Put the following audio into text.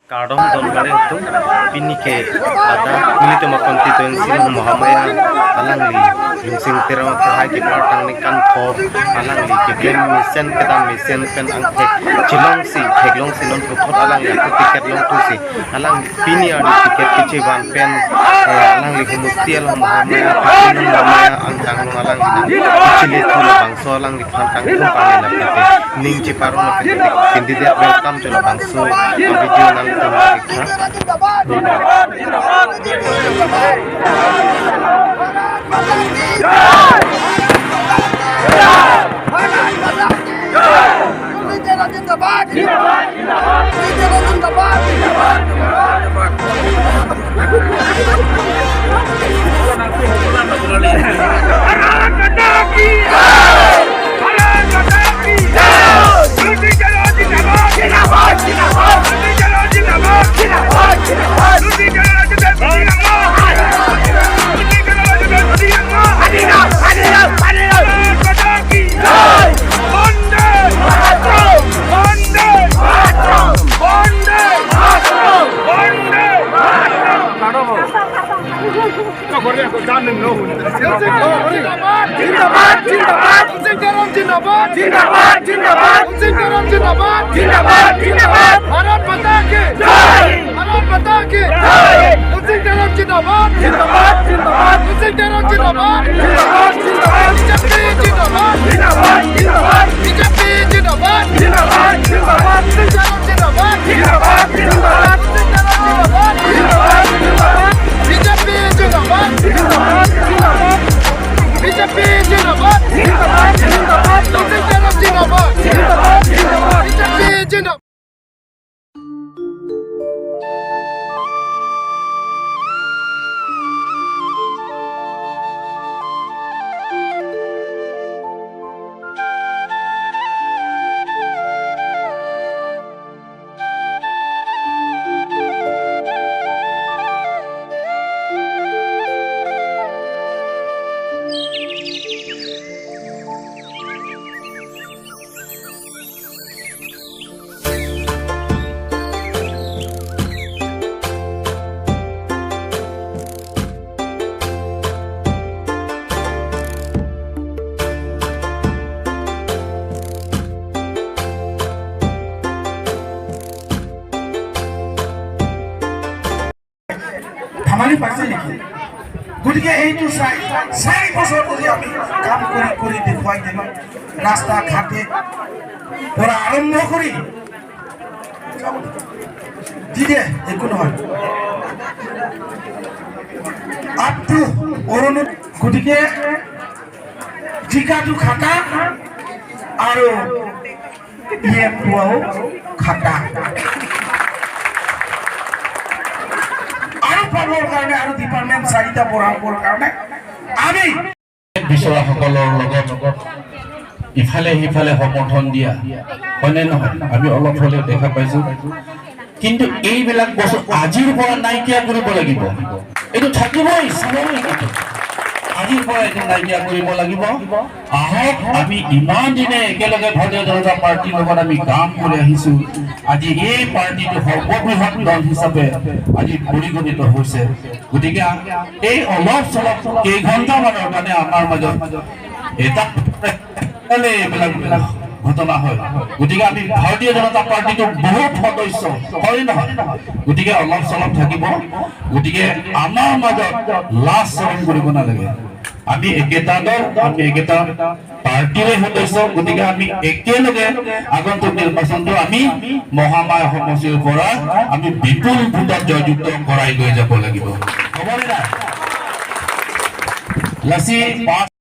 Kardom Dolbari tum pinike ada militoma constituency Mahamaya alangli lungsing terong kahai ki partang ni kan tho alangli ki blem mission kedam mission pen ang thek chilong si theklong si non thuthot alangli aku ticket long tu si alang pini ani ticket kichi ban pen alangli humukti alang Mahamaya pakinung Mahamaya ang tanglong alangli nang kichile thu la bangso alangli than tang thum pang la pete ning chi parong la pete candidate welcome chola bangso video nang tum dikha. ধেমালি পাইছে নেকি? গতিকে এইটো চাই 4 বছৰ ধৰি আমি কাম কৰি কৰি দেখুৱাই দিলোঁ। ৰাস্তা ঘাটে পৰা আৰম্ভ কৰি দি দে, একো নহয়, আপ টু অৰুণোদয়। গতিকে জিকাটো খাটা আৰু পি এম পোৱাও খাটা। আৰু পাবৰ কাৰণে আৰু ডিপাৰ্টমেণ্ট চাৰিটা বঢ়াবৰ কাৰণে আমি বিচৰাসকলৰ লগত ইফালে সিফালে সমৰ্থন দিয়া হয়নে নহয়, আমি অলপ হ'লেও দেখা পাইছো। কিন্তু এইবিলাক বস্তু আজিৰ পৰা নাইকিয়া কৰিব লাগিব। এইটো থাকিবই চবৰে, কিন্তু আজিৰ পৰা এইটো নাইকিয়া কৰিব লাগিব। আহক, আমি ইমান দিনে একেলগে ভাৰতীয় জনতা পাৰ্টীৰ লগত আমি কাম কৰি আহিছো। আজি এই পাৰ্টীটো সৰ্ববৃহৎ দল হিচাপে আজি পৰিগণিত হৈছে। গতিকে এই অলপ চলপ কেইঘণ্টামানৰ কাৰণে আমাৰ মাজত এটা এইবিলাক ঘটনা হয়। গতিকে আমি ভাৰতীয় জনতা পাৰ্টীটো বহুত সদস্য হয় নহয়, গতিকে অলপ চলপ থাকিব। গতিকে আমাৰ মাজত লাজ চৰম কৰিব নালাগে। আমি একেটা দল, আমি একেটা পাৰ্টীৰে সদস্য। গতিকে আমি একেলগে আগন্তুক নিৰ্বাচনটো আমি মহামায়া সমষ্টিৰ পৰা আমি বিপুল ভোটত জয়যুক্ত কৰাই লৈ যাব লাগিব। হ'বনে নাই? লাচি পাঁচ।